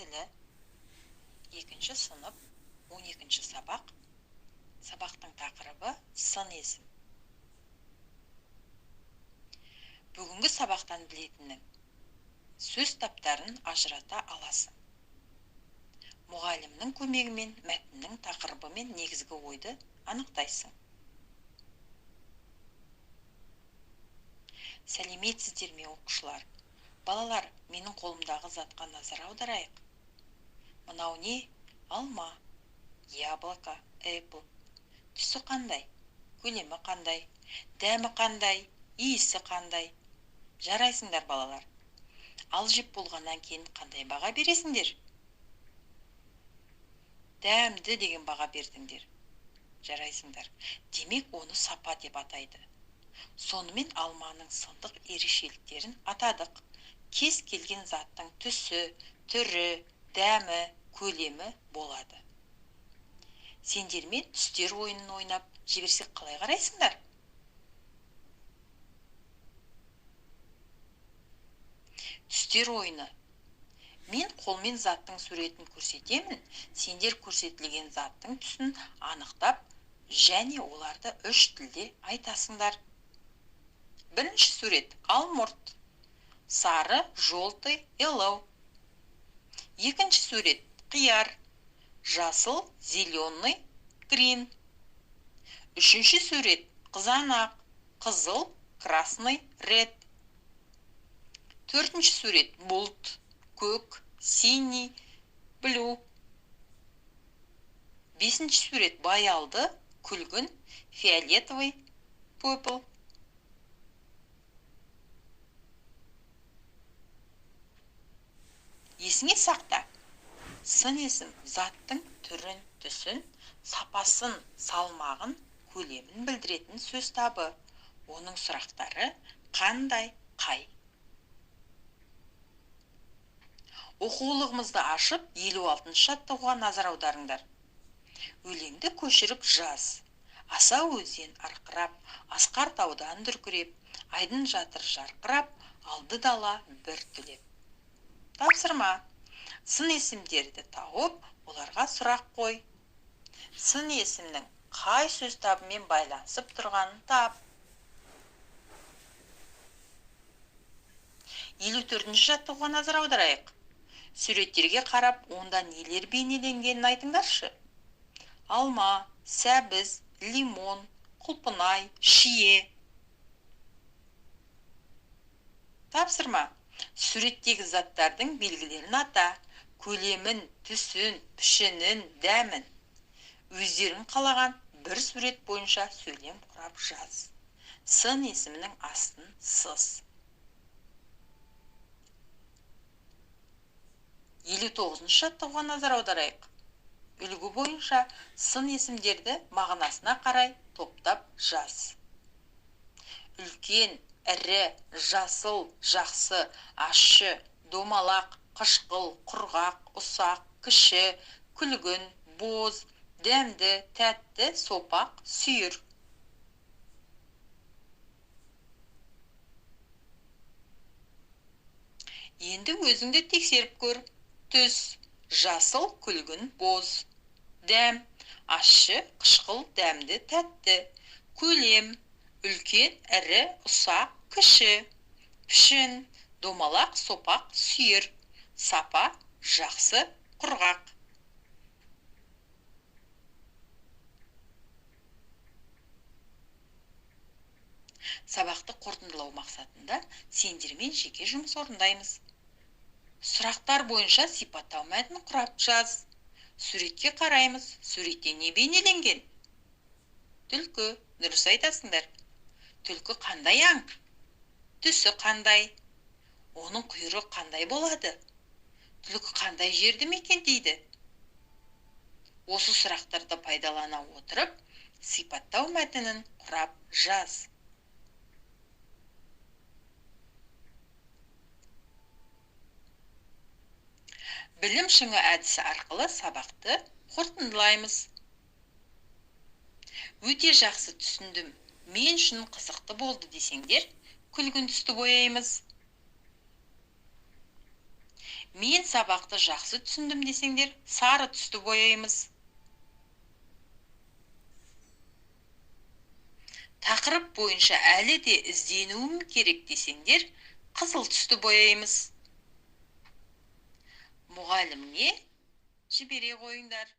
Тілі, 2 сынып, 12 сабақ. Сабақтың тақырыбы сын есім. Бүгінгі сабақтан білетінің сөз таптарын ажырата аласың. Мұғалімнің көмегімен мәтіннің тақырыбы мен негізгі ойды анықтайсың. Сәлеметсіздер ме, оқушылар? Балалар, менің қолымдағы затқа назар аударайық. Мынау не? Алма, яблоко, apple. Түсі қандай? Көлемі қандай? Дәмі қандай? Иісі қандай? Жарайсыңдар, балалар. Ал жеп болғаннан кейін қандай баға бересіңдер? Дәмді деген баға бердіңдер. Жарайсыңдар. Демек, оны сапа деп атайды. Сонымен алманың сындық ерекшеліктерін атадық. Кез келген заттың түсі, түрі, дәмі, көлемі болады. Сендермен түстер ойынын ойнап жіберсек қалай қарайсыңдар? Түстер ойыны. Мен қолмен заттың суретін көрсетемін, сендер көрсетілген заттың түсін анықтап және оларды үш тілде айтасыңдар. Бірінші сурет алмұрт, сары, желтый, yellow. Екінші сурет қияр, жасыл, зеленый, green. Үшінші сурет қызанақ, қызыл, красный, red. Төртінші сурет бұлт, көк, синий, blue. Бесінші сурет баялды, күлгін, фиолетовый, purple. Есіңе сақта. Сын есім заттың түрін, түсін, сапасын, салмағын, көлемін білдіретін сөз табы. Оның сұрақтары қандай, қай. Оқулығымызды ашып, 56-шы жаттығуға назар аударыңдар. Өлеңді көшіріп жаз. Асау өзен арқырап, асқар таудан дүркіреп, айдын жатыр жарқырап, алды дала бір түлеп. Тапсырма. Сын есімдерді тауып, оларға сұрақ қой. Сын есімнің қай сөз табымен байланысып тұрғанын тап. 54-ші жаттығуға назар аударайық. Суреттерге қарап, онда нелер бейнеленгенін айтыңдаршы. Алма, сәбіз, лимон, құлпынай, шие. Тапсырма. Суреттегі заттардың белгілерін ата, көлемін, түсін, пішінін, дәмін. Өздерің қалаған бір сурет бойынша сөйлем құрап жаз. Сын есімінің астын сыз. 59-шы жаттығуға назар аударайық. Үлгі бойынша сын есімдерді мағынасына қарай топтап жаз. Үлкен, ірі, жасыл, жақсы, ащы, домалақ, қышқыл, құрғақ, ұсақ, кіші, күлгін, боз, дәмді, тәтті, сопақ, сүйір. Енді өзіңді тексеріп көр. Түс, жасыл, күлгін, боз. Дәм, ащы, қышқыл, дәмді, тәтті. Көлем, үлкен, ірі, ұсақ, кіші. Пішін, домалақ, сопақ, сүйір. Сапа, жақсы, құрғақ. Сабақты қорытындылау мақсатында сендермен жеке жұмыс орындаймыз. Сұрақтар бойынша сипаттау мәтінін құрап жаз. Суретке қараймыз. Суретте не бейнеленген? Түлкі. Дұрыс айтасыңдар. Түлкі қандай аң? Түсі қандай? Оның құйрығы қандай болады? Түлкі қандай жерді мекендейді? Осы сұрақтарды пайдалана отырып, сипаттау мәтінін құрап жаз. Білім шыңы әдісі арқылы сабақты қорытындылаймыз. Өте жақсы түсіндім, мен үшін қызықты болды десеңдер, күлгін түсті бояймыз. Мен сабақты жақсы түсіндім десеңдер, сары түсті бояймыз. Тақырып бойынша әлі де ізденуім керек десеңдер, қызыл түсті бояймыз. Мұғалімге жібере қойыңдар.